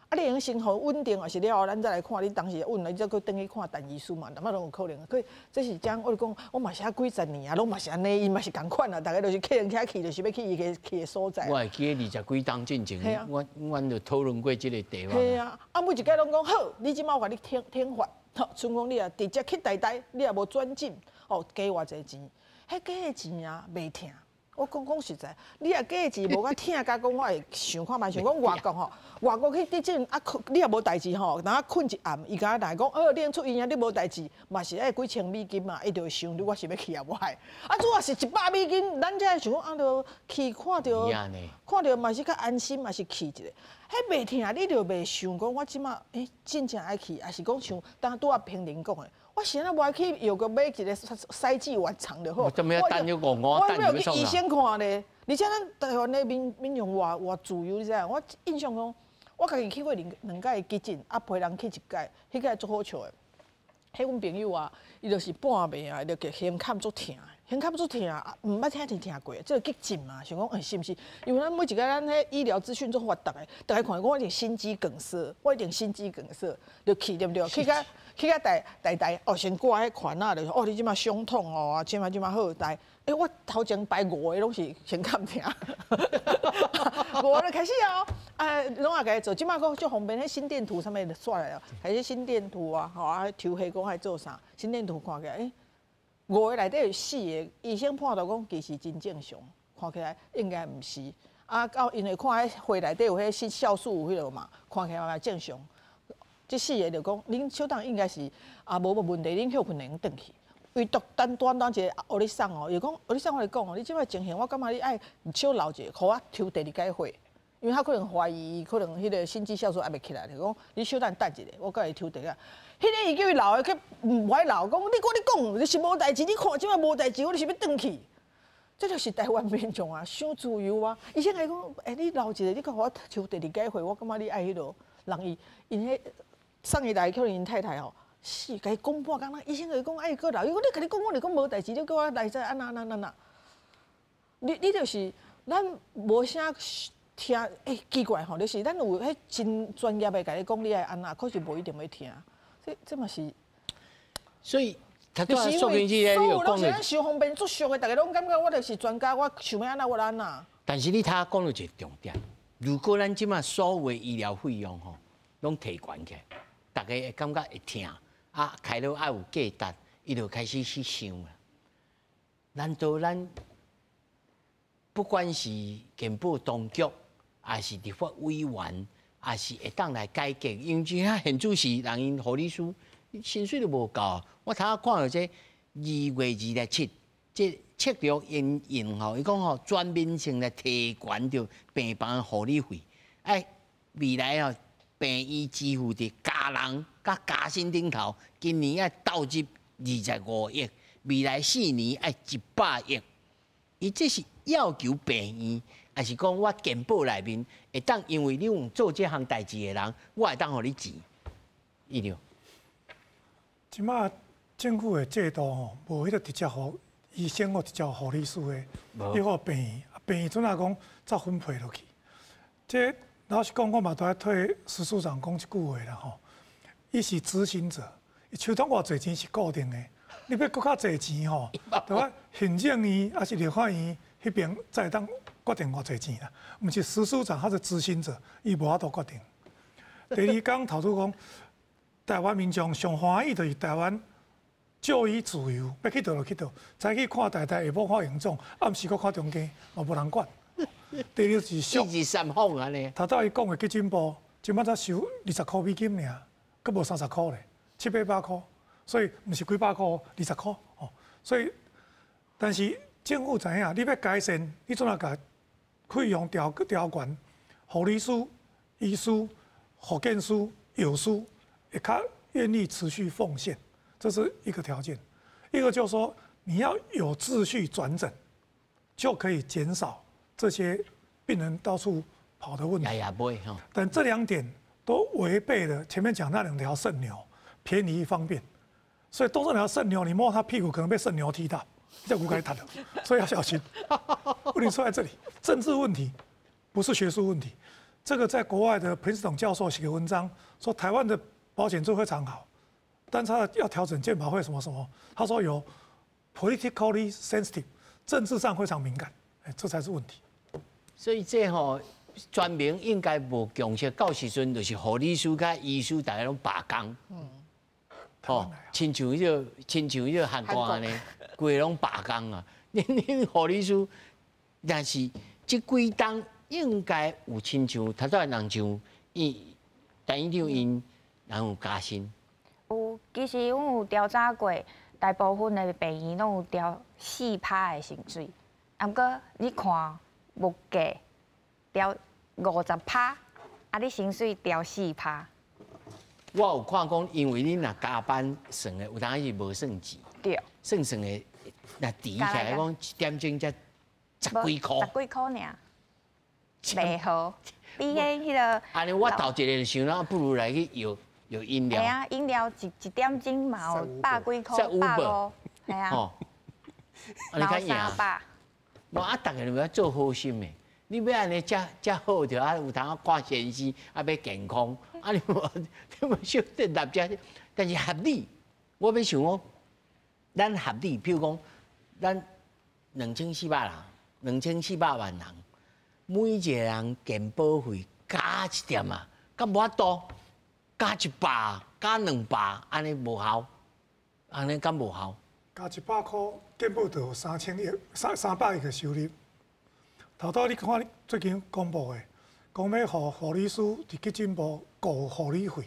啊，你会用先予稳定，抑是了后，咱再来看你当时稳了，你再阁转去看陈医师嘛，淡仔拢有可能。可这是讲，我就讲，我嘛是遐几十年啊，拢嘛是按呢，伊嘛是仝款啊，逐个都是客人车去，就是欲去伊个去的所在。
我会记得二十几冬进前，阮阮就讨论过这个题目。
嘿啊，啊每一届拢讲好，你这马我共你停停发，吼，像讲你若直接去台大，你也无转诊，哦，加偌济钱，彼加的钱啊，袂疼。我讲讲实在，你若加钱无较疼，甲讲我会想看觅，想讲外国吼，外国去急诊啊，你也无代志吼，然后睏一暗，伊共来讲，哦，你出院啊，你无代志，嘛是爱几千美金嘛，伊就会想你我是欲去啊无爱。啊，主要是100美金，咱才会想讲啊，著去看著，看著嘛是较安心，嘛是去一下。彼袂疼，你就袂想讲我这马欸真正爱去，抑是讲像当拄仔平林讲的。我是按怎无爱去药局买一个西剂丸藏就好。
我
我欲去医生看咧，而且咱台湾的民民众偌偌自由，你知影？我印象中，我家己去过两两摆急诊，啊陪人去一摆，彼摆足好笑的。彼阮朋友啊，伊就是半暝啊，伊就胸坎足疼，胸坎足疼啊，毋捌听听听过，这个急诊嘛，想讲欸是毋是？因为咱每一个咱彼医疗资讯足发达的，逐家看讲我一定心肌梗塞，我一定心肌梗塞，就去对毋对？去甲去甲台台台哦，先挂彼款啊，就是哦，你这马胸痛哦，啊，这马这马好，来，欸，我头前排五个拢是胸坎疼，五个就开始哦，啊，拢也共伊做，这马阁足方便，彼心电图啥物就煞来了，开始心电图啊，吼啊，抽血讲爱做啥？心电图看起来，欸，五个内底有四个，医生判断讲其实真正常，看起来应该毋是。啊，到因为看彼血内底有彼酵素有彼落嘛，看起来嘛正常。这四个就讲，恁小等应该是啊，无无问题，恁歇睏会用转去。唯獨單單單一個歐里桑哦，伊講歐里桑我來講哦，你這擺情形，我感覺你愛少留一個，予我抽第二屆血，因為他可能懷疑，可能彼個心肌酵素還袂起來，就講你小等等一下，我共伊抽第二。彼個伊叫伊留的，去毋愛留，講你講你講，你是無代誌，你看這擺無代誌，你是欲轉去？這就是台灣民眾啊，傷自由啊！醫生會講，欸，你留一個，你閣予我抽第二屆血，我感覺你愛彼落人伊𪜶彼送伊來，可能𪜶太太吼，死，共伊講半工，醫生會講愛閣留，伊講你共你講，我就講無代誌，你叫我來再按怎按怎按怎？你就是咱無啥聽，欸，奇怪吼，就是咱有彼真專業的共你講你愛按怎，可是無一定欲聽，這嘛是。
所以。
就是因為所有攏是咱傷方便足俗的，逐家攏感覺我就是專家，我想欲按怎我就按怎。
但是你頭講著一個重點，如果咱這馬所有醫療費用吼，攏提懸起來，逐家會感覺會疼，啊，開了愛有價值，伊就開始去想啦。難道咱不管是健保當局，抑是立法委員，抑是會當來改革？因為這現主是人𪜶護理師薪水都無夠。我頭仔看著這2月27，這策略應用吼，伊講吼全面性來提懸著病房護理費，哎，未來吼病院支付佇加人佮加薪頂頭，今年愛投入25億，未來4年愛100億。伊這是要求病院，抑是講我健保內面會當因為你有做這項代誌的人，我會當予你錢，醫療。
這馬政府的制度吼，無彼個直接予醫生或直接護理師的，你予病院，病院陣仔講才分配落去。這老實講，我嘛都愛替施處長講一句話啦吼。伊是執行者，伊手頭偌濟錢是固定的，你欲閣較濟錢吼，著愛行政院抑是立法院彼邊才會當決定偌濟錢啦。毋是施處長，他是執行者，伊無法度決定。第二講頭拄講，台灣民眾上歡喜就是台灣就醫自由，欲去佗就去佗，早起看台大，下晡看榮總，暗時閣看中正，嘛無人管。第二是俗，
一三方按呢。
頭拄伊講的急診部，這馬才收20箍美金爾，閣無30箍咧，七八百箍，所以毋是幾百箍，20箍哦。所以，但是政府知影，你欲改善，你總愛共費用調調懸，護理師、醫師、復健師、藥師會較願意持續奉獻，這是一個條件。一個就是說，你要有秩序轉診，就可以減少這些病人到處跑的問題。但這兩點都違背了前面講那兩條聖牛，便宜方便。所以東這兩條聖牛，你摸他屁股可能被聖牛踢到，這骨開彈了，所以要小心。問題出在這裡，政治問題不是學術問題。這個在國外的普林斯頓教授寫個文章，說台灣的保險制非常好，但是他要調整健保費什麼什麼，他說有 politically sensitive，政治上非常敏感，哎，這才是問題。
所以這吼全民應該無共識，到時陣就是護理師佮醫師大家攏罷工。吼，親像彼個韓國按呢，規个攏罷工啊！恁護理師，但是這幾冬應該有親像，頭拄人像伊陳院長𪜶人有加薪。
有，其實阮有調查過，大部分的病院攏有調4趴的薪水，啊，毋過你看物價調50趴，啊，你薪水調四趴。
我有看講，因為你若加班算的，有當時無算錢。算算的，若除起來講一點鐘才十幾箍。
十幾箍爾，袂好，比起彼個。
按呢，我頭一个就想，那不如來去搖搖飲料。
係啊，飲料一點鐘嘛有百幾箍，150，係啊。
吼，按呢較贏。
300。
無啊，逐个欲做好心的，你欲按呢遮遮好著啊，有通看先生，啊欲健康，啊你無小得立遮，但是合理，我欲想講，咱合理，比如講，咱2400人，2400萬人，每一個人健保費加一點啊，敢無法度，加100，加200，按呢無效，按呢敢無效？
加100箍，健保就有3000億、三百億的收入。頭拄你看最近公布的，講欲予護理師佇急診部顧護理費，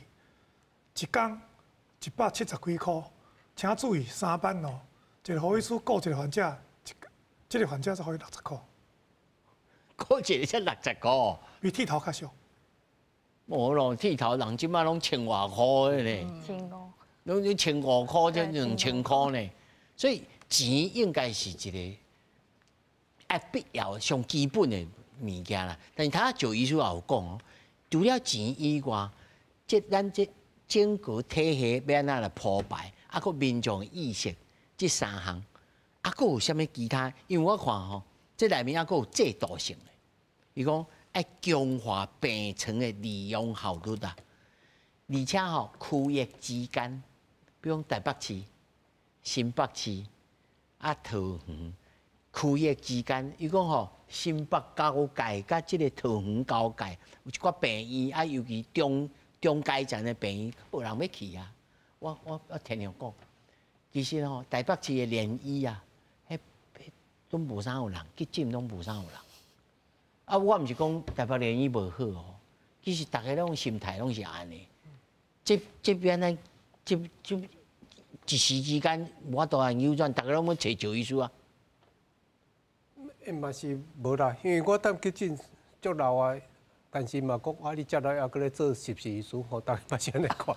一工170幾箍。請注意三班哦，一个護理師顧一個患者，這個患者才予伊六十箍。
顧一個才六十箍，
比剃頭較俗。
無咯，剃頭人這擺攏千外箍的呢。
千五。
攏一千五箍，才2000箍呢。所以錢應該是一個愛必要、上基本的物件啦。但是頭仔趙醫師也有講哦，除了錢以外，這咱這整個體系欲按怎來鋪排，啊，閣民眾意識，這三項，啊，閣有啥物其他？因為我看吼，這內面猶閣有制度性的，伊講愛強化病床的利用效率啊，而且吼區域之間，比如講台北市、新北市、啊桃園區域之間，伊講吼新北交界佮這个桃園交界有一寡病院啊，尤其中中階層的病院，無人欲去啊。我天天講，其實吼台北市的聯醫啊，彼攏無啥有人，急診攏無啥有人。啊，我毋是講台北聯醫無好哦，其實逐家攏心態攏是按呢。這這邊呢，這這一時之間無法度來扭轉，逐家攏欲揣趙醫師啊。
嘛是無啦，因為我踮急診足老啊，但是嘛講啊，你遮老猶閣咧做實習醫師吼，逐家嘛是按呢看，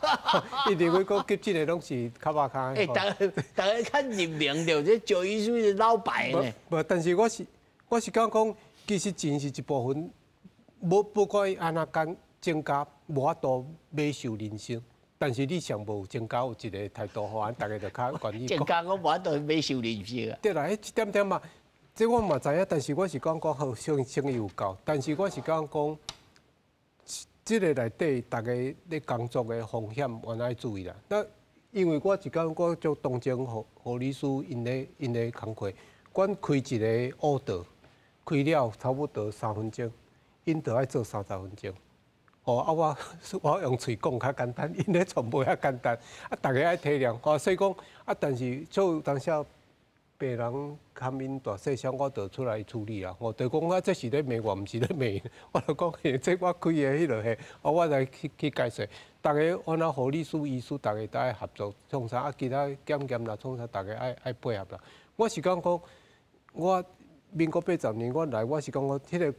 伊認為講急診的攏是較肉跤。
欸，逐家逐家較認明著，這趙醫師是老牌呢。
無，但是我是感覺講，其實錢是一部分，無不管伊按怎講增加，無法度買受人生。但是你上無增加有一個態度，予咱逐家就較願意。
增加我無法度買受人生啊。
對啦，彼一點點嘛，這我嘛知影，但是我是講講好，生意有夠，但是我是講講，這個內底逐家咧工作的風險，原來注意啦。那因為我一工我足同情護理師𪜶的工課，阮開一個 order，開了差不多3分鐘，𪜶就愛做30分鐘。哦，啊我我用喙講較簡單，𪜶咧全無遐簡單，啊，逐家愛體諒，哦，所以講啊，但是做當時病人較面大細聲，我就出來處理啦。我就講啊，這是咧罵我，毋是咧罵𪜶。我就講，這我開的彼落去，哦，我來去解釋。逐家按怎護理師、醫師，逐家都愛合作創啥啊？其他檢驗啦，創啥，逐家愛配合啦。我是講講，我民國80年我來，我是講講彼個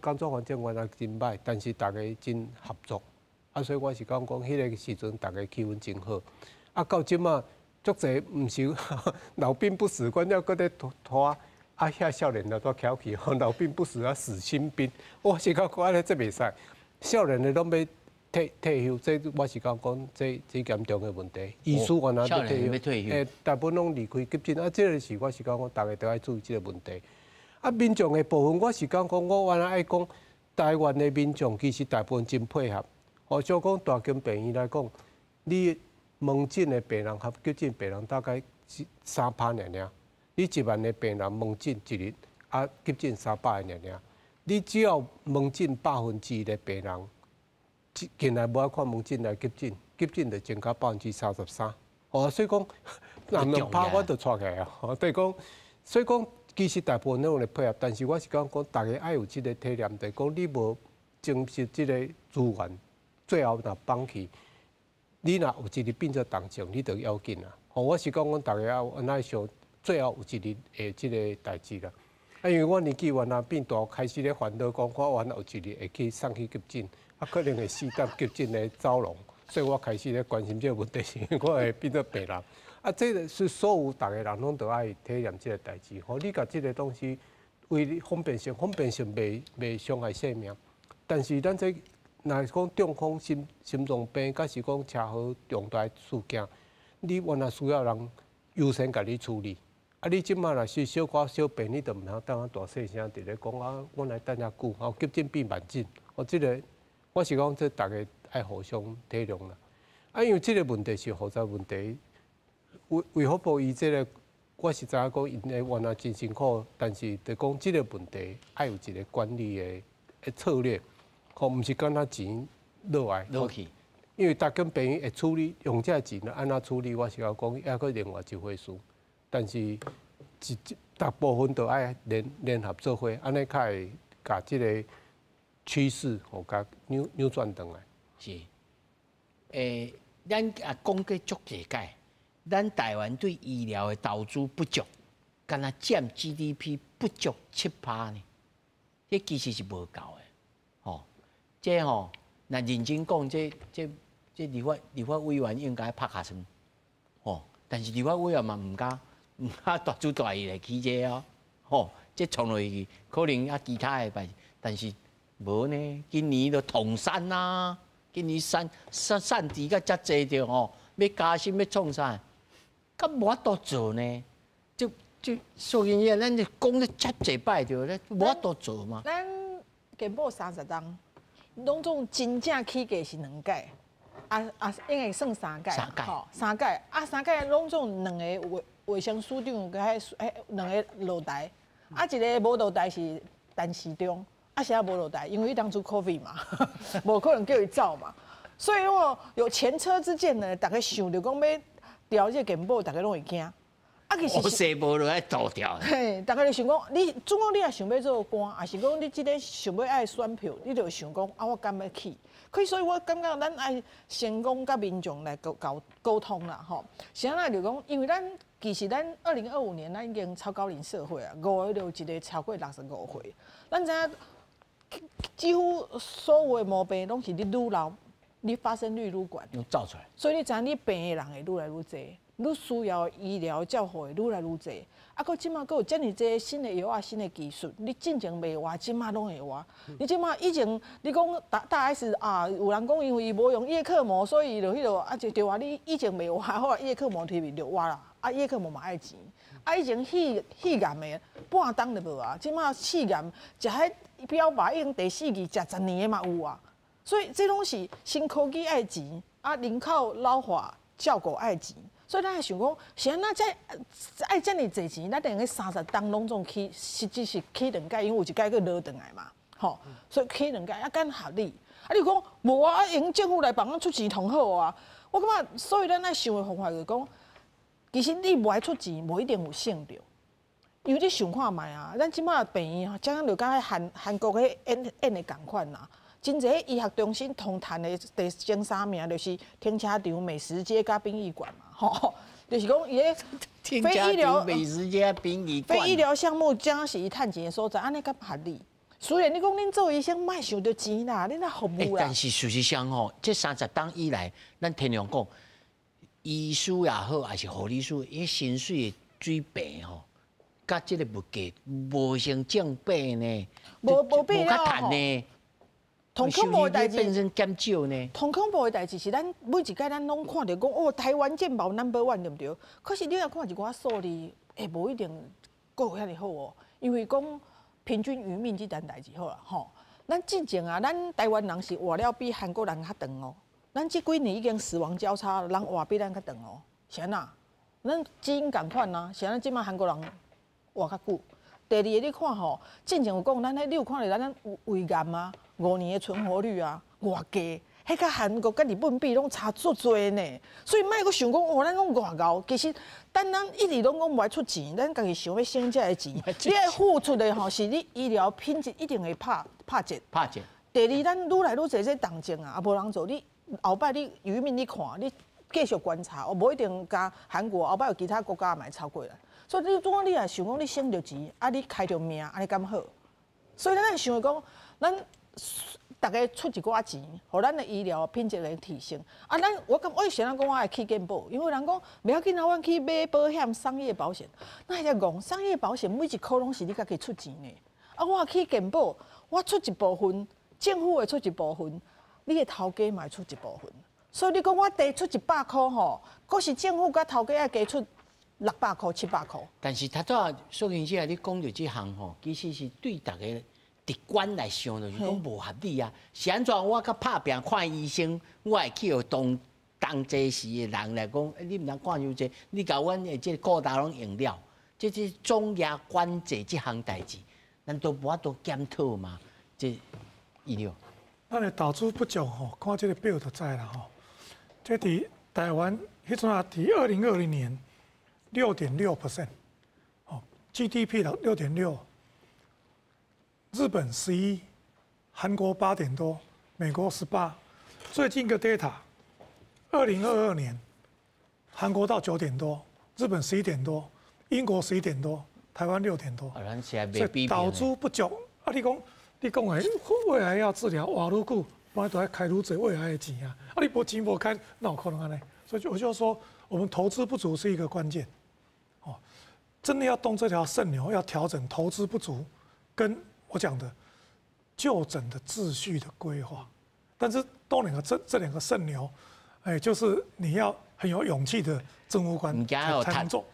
工作環境原來真歹，但是逐家真合作。啊，所以我是講講彼個時陣，逐家氣氛真好。啊，到這馬。足濟毋是老兵不死，阮猶閣咧拖啊，遐少年的都翘起吼，老兵不死啊，死新兵。我是感覺按呢這袂使，少年的攏欲退休，這我是感覺講這這嚴重的問題。醫師原來欲退休，欸，大部分攏離開急診啊，這個是我是感覺講，逐家都愛注意這個問題。啊，民眾的部分，我是感覺我原來愛講，台灣的民眾其實大部分真配合。哦，就講大間病院來講，你門診的病人和急診病人大概是3趴爾爾，你1萬個病人門診一日，啊急診300個爾爾，你只要門診1%的病人，進來無愛看門診來急診，急診就增加33%。哦，所以講，若2趴我就掣起來啊。哦，對講，所以講其實大部分攏會配合，但是我是講講，逐家愛有這個體驗，就是講你無珍惜這個資源，最後若放棄。你若有一日變做重症，你就要緊啦。吼，我是講，阮逐家按怎想，最後有一日會這個代誌啦。啊，因為我年紀原來變大，開始咧煩惱，講我原來有一日會去送去急診，啊，可能會死佇急診的走廊，所以我開始咧關心這個問題，是因為我會變做病人。啊，這個是所有逐家人攏都愛體驗這個代誌。吼，你共這個東西為方便性，方便性袂傷害性命，但是咱這。若是講中風、心臟病，抑是講車禍重大事件，你原來需要人優先共你處理。啊，你這馬若是小可小病，你就毋通等啊大細聲佇咧講啊，阮來等遮久，吼急診變慢診。哦，這個我是講，這逐家愛互相體諒啦。啊，因為這個問題是複雜問題，衛福部伊這個，我是知影講𪜶的原來真辛苦，但是就講這個問題愛有一個管理的策略。吼，毋是干焦錢落來，
落去，
因為逐間病院會處理用這錢按怎處理，我是要講猶閣另外一回事。但是一大部分都愛聯合做伙，按呢較會共這個趨勢吼，共扭轉轉來。
是，欸，咱也講過足濟擺，咱台灣對醫療的投資不足，敢若佔 GDP 不足7趴呢？這其實是無夠的，吼。這吼，若認真講，這立法委員應該拍尻川，吼。但是立法委員嘛毋敢大主大意來起這哦，吼。這創落去可能啊其他的辦，但是無呢。今年就統三啊，今年三三三治甲遮濟著吼，欲加薪欲創啥？敢無法度做呢？就所以咱就講得遮濟擺著，咱無法度做嘛。
咱健保30冬，攏總真正起價是兩屆，啊啊應該算三屆，
吼，
三屆啊三屆攏總兩個衛生署長佮彼兩个落台，啊一个無落台是陳時中，啊啥無落台，因為伊當初 COVID 嘛，無可能叫伊走嘛，所以我有前車之鑑呢，逐家想著講欲調這個健保，逐家攏會驚。
啊，其實我生無落愛倒掉。
嘿，逐家就想講，你總講你若想欲做官，抑是講你這个想欲愛選票，你就會想講啊，我敢欲起？可以，所以我感覺咱愛先講佮民眾來溝通啦，吼。是按怎就講，因為咱其實咱2025年咱已經超高齡社會啊，五個就一個超過65歲。咱知影幾乎所有的毛病攏是你愈老，你發生率愈懸。
用造出來。
所以你知影你病的人會愈來愈濟。愈需要醫療照護的愈來愈濟，啊，閣這馬閣有遮爾濟新的藥仔、新的技術，你進前袂活，這馬攏會活。你這馬以前你講大 S 啊，有人講因為伊無用葉克膜，所以就彼落啊就對啊，你以前袂活，後來葉克膜提就活啦。啊，葉克膜嘛愛錢。啊，以前肺癌的半冬就無啊，這馬肺癌食彼標靶已經第四期食10年的嘛有啊。所以這攏是新科技愛錢，啊，人口老化照顧愛錢。所以咱會想講，是按怎才愛遮爾濟錢？咱等於30冬攏總起，實際是起兩屆，因為有一屆閣落轉來嘛，吼，所以起兩屆啊，敢合理？啊，你講無啊？啊，用政府來幫咱出錢同好啊？我感覺，所以咱愛想的方法就是講，其實你無愛出錢，無一定有省著。因為你想看覓啊，咱這馬病院，將就佮韓國彼演的仝款啦。真濟醫學中心通趁的第前三名就是停車場、美食街佮殯儀館嘛，吼，就是講伊个
非醫療美食街、殯儀館，
非醫療項目才是伊趁錢的所在，按呢敢合理？雖然你講恁做醫生莫想著錢啦，恁若服務啦。
但是事實上吼，這30冬以來，咱天良講，醫師也好，抑是護理師，伊薪水的水平吼，佮這个物價無成正比呢，
無比
無較趁呢。
同恐怖的代誌
變成減少呢？
同恐怖的代誌是咱每一屆咱攏看著講哦，台灣健保 number one 對毋對？可是你若看一寡數字，會無一定閣有遐爾好哦。因為講平均餘命這件代誌好啦，吼。咱進前啊，咱台灣人是活了比韓國人較長哦。咱這幾年已經死亡交叉，人活比咱較長哦。是按怎？咱基因仝款啊，是按怎這馬韓國人活較久？第二个你看吼，進前有講咱彼，你有看著咱胃癌啊？5年的存活率啊，偌低，彼佮韓國佮日本比攏差足濟呢。所以莫閣想講哦，咱攏偌𠢕，其實等咱一直攏講無愛出錢，咱家己想欲省這个錢，你愛付出的吼，是你醫療品質一定會拍折。
拍折。
第二，咱愈來愈濟這重症啊，啊無人做，你後擺你餘命你看，你繼續觀察，哦，無一定佮韓國後擺有其他國家嘛會超過來。所以你總講你若想講你省著錢，啊你開著命，按呢敢好？所以咱愛想講，咱逐家出一寡錢，予咱的醫療品質來提升。啊，咱我感我先講我愛去健保，因為人講袂要緊啊，阮去買保險，商業保險。那遐戇，商業保險每一箍攏是你家己出錢的。啊，我去健保，我出一部分，政府會出一部分，你的頭家嘛會出一部分。所以你講我提出100箍吼，閣是政府佮頭家愛加出600箍、700箍。
但是頭拄仔素卿姐你講著這項吼，其實是對逐家直觀來想，就是講無合理啊。是按怎我較拍拚看醫生，我會去予當同齊的人來講，你毋通看傷濟，你共阮的這個固達攏用了，這總額管制這項代誌，咱都無法度檢討嘛？這醫療。
咱的投資不足吼，看這个表就知啦吼。這佇台灣彼陣啊，佇2020年6.6%，哦，GDP 的6.6。日本11，韓國8點多，美國18。最近一個 data，2022年韩国到9点多，日本11点多，英国11点多，台湾6点多。所以投资不足。啊，你讲的胃癌要治疗，活愈久，本来都爱开愈济胃癌的钱啊。啊，你无钱无开，哪有可能按呢？所以我就说，我们投资不足是一个关键。哦，真的要动这条圣牛，要调整投资不足，跟我讲的就诊的秩序的规划。但是动两个这两个圣牛，哎，就是你要很有勇气的政务官才能做。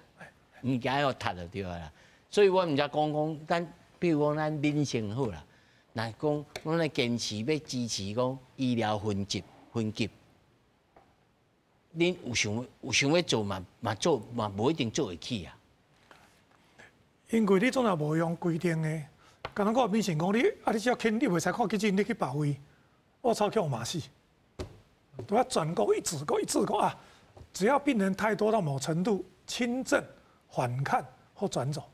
毋惊予踢就对啦。所以我毋才讲讲，咱比如讲咱民生好啦，若讲阮咧坚持欲支持讲医疗分级分级，恁有想欲做嘛嘛做嘛无一定做会起啊。
因為你總若無用規定的，敢若我民生講你啊，你只要輕，你袂使看急診，你去別位，我操，去予罵死。都要全國一致講一致講啊，只要病人太多到某程度，輕症緩看或轉走，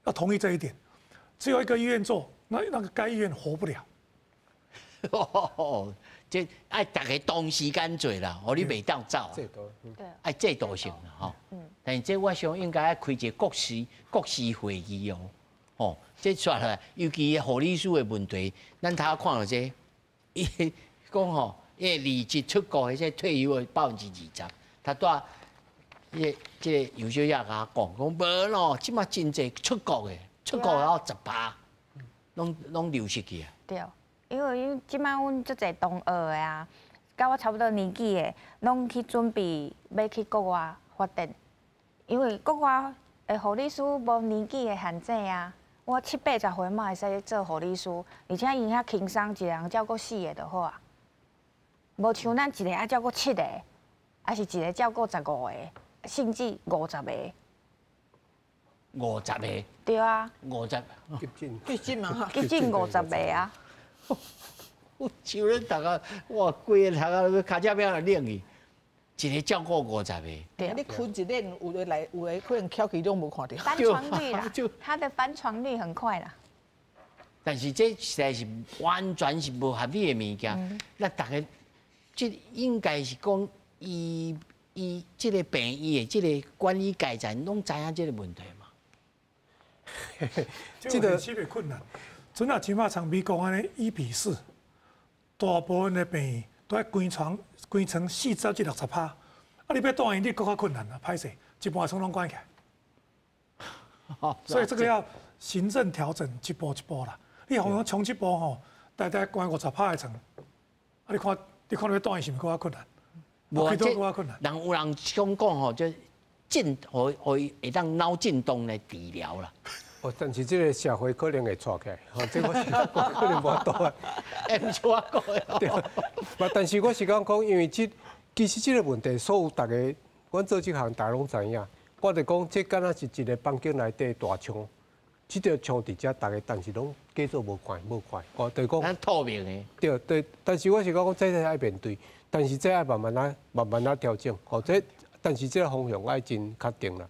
要同意這一點。只有一個醫院做，那個該醫院活不了。
這愛逐家同時間做啦，予你袂當走。
制度，
愛制度性啦，吼。但是這我想應該愛開一個國事會議哦，吼，這出來，尤其護理師的問題，咱頭看著這，伊講吼，伊離職出國的這退休的20%，他拄這個游小姐共我講，講無咯，這馬真濟出國的，出國了10%，攏流失去啊。
對。因為這馬阮足濟同學的啊，佮我差不多年紀的，攏去準備欲去國外發展。因為國外的護理師無年紀的限制啊，我七八十歲嘛會使做護理師，而且𪜶遐輕鬆，一個人照顧四個就好啊。無像咱一個愛照顧七個，抑是一個照顧15個，甚至五十個。
五十個。
對啊。
五十。
急診。
急診嘛。
急診五十個啊。
我像恁逐个，哇，規个頭殼跤脊餅就冷去，一個照顧50個。
對，你睏一輪，有的來，有的可能翹起攏無看著。
翻床率啦，他的翻床率很快啦。
但是這實在是完全是無合理的物件。那逐家，這應該是講伊伊這個病院的這個管理階層攏知影這個問題嘛？
這個特別困難。陣啊，起碼像美國按呢1比4，大部分的病院都愛關床關床40至60趴，啊，你欲住院你閣較困難啦，歹勢，一半床攏關起來。所以這個要行政調整，一步一步啦。你予人衝一步吼，台台關50趴的床，啊，你看你欲住院是毋是閣較困難？
無
這
人有人想講吼，就震，予伊會當腦震盪來治療啦。
哦，但是這個社會可能會掣起來，吼，這我是我可能無法度啊。
欸，毋是我講的。
對。嘛，但是我是講講，因為這其實這個問題，所有逐家，阮做這行，逐家攏知影。我就講，這敢若是一個房間內底大窗，這條窗佇遮，逐家但是攏假做無看無看，哦，就是講。
咱透明的。
對對，但是我是講，這個愛面對，但是這愛慢慢仔、慢慢仔調整，吼，這但是這個方向愛真確定啦。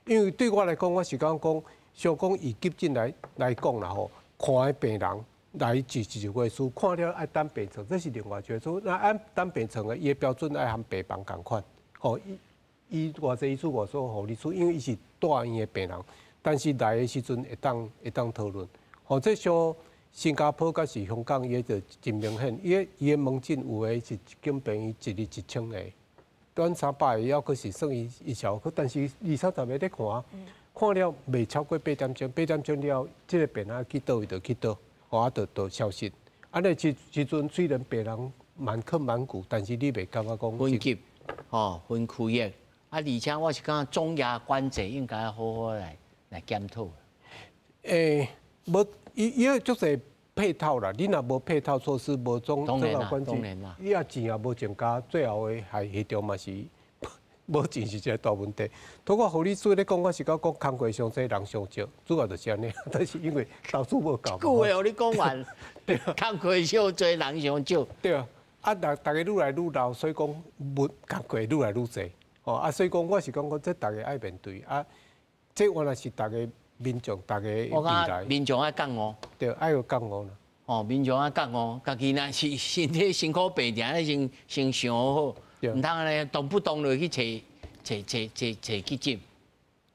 因為對我來講，我是講講。小講以急診來講啦吼，看的病人來是一回事，看了愛等病床，這是另外一回事。那按等病床的，伊的標準愛和病房仝款，吼，伊伊偌濟醫師偌濟護理師，因為伊是住院的病人，但是來的時陣會當討論。吼，這像新加坡佮是香港，伊就真明顯，伊的門診有的是一間病院一日1000個，短300個，猶閣是算伊伊小，但是二三十个咧看。看了袂超過8點鐘，8點鐘了，這個病人去佗位就去佗，予啊就消失。按呢時時陣雖然病人滿坑滿谷，但是你袂感覺講
分級，吼分區域，啊，而且我是感覺總額管制應該好好來檢討。
欸，無伊伊個足濟配套啦，你若無配套措施，無總額管制，你也錢也無增加，最後的還下場嘛是。無錢是一個大問題。拄過護理師咧講，我是講講工課傷濟，人傷少，主要就是按呢。但是因為投資無夠。
句話予你講完，工課傷濟，人傷少。
對啊，啊，逐家愈來愈老，所以講無工課愈來愈濟。哦，啊，所以講我是講講，這逐家愛面對啊，這原來是逐家民眾，逐家未來。
民眾愛覺悟。
對，愛有覺悟啦。
哦，民眾愛覺悟，家己若是身體辛苦病定，先想好。毋通按呢，動不動就去揣揣揣揣揣急診。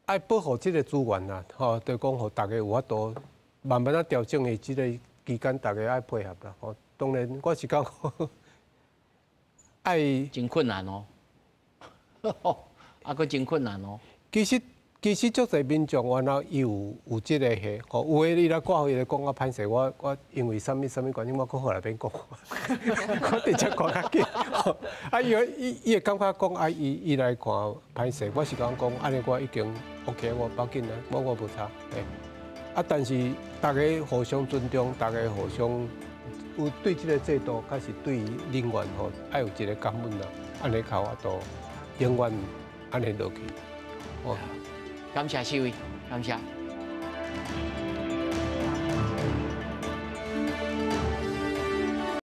愛保護這个資源啦，吼，就講予大家有法度慢慢仔調整的這个期間，大家愛配合啦。吼，當然我是感覺愛
真困難哦，啊，閣真困難哦。
其實足濟民眾原來伊有這个彼，吼，有的伊來掛號，伊就講較歹勢，我因為啥物啥物原因，我閣好來免講，我直接掛較緊。啊，伊會感覺講啊，伊來看歹勢，我是講講，按呢我已經 OK，我無要緊啊，我無差。欸，啊，但是大家互相尊重，大家互相有對這个制度，確實對人員吼愛有一个感恩啦，按呢較有法度永遠按呢落去。哦。
感謝四位，感謝。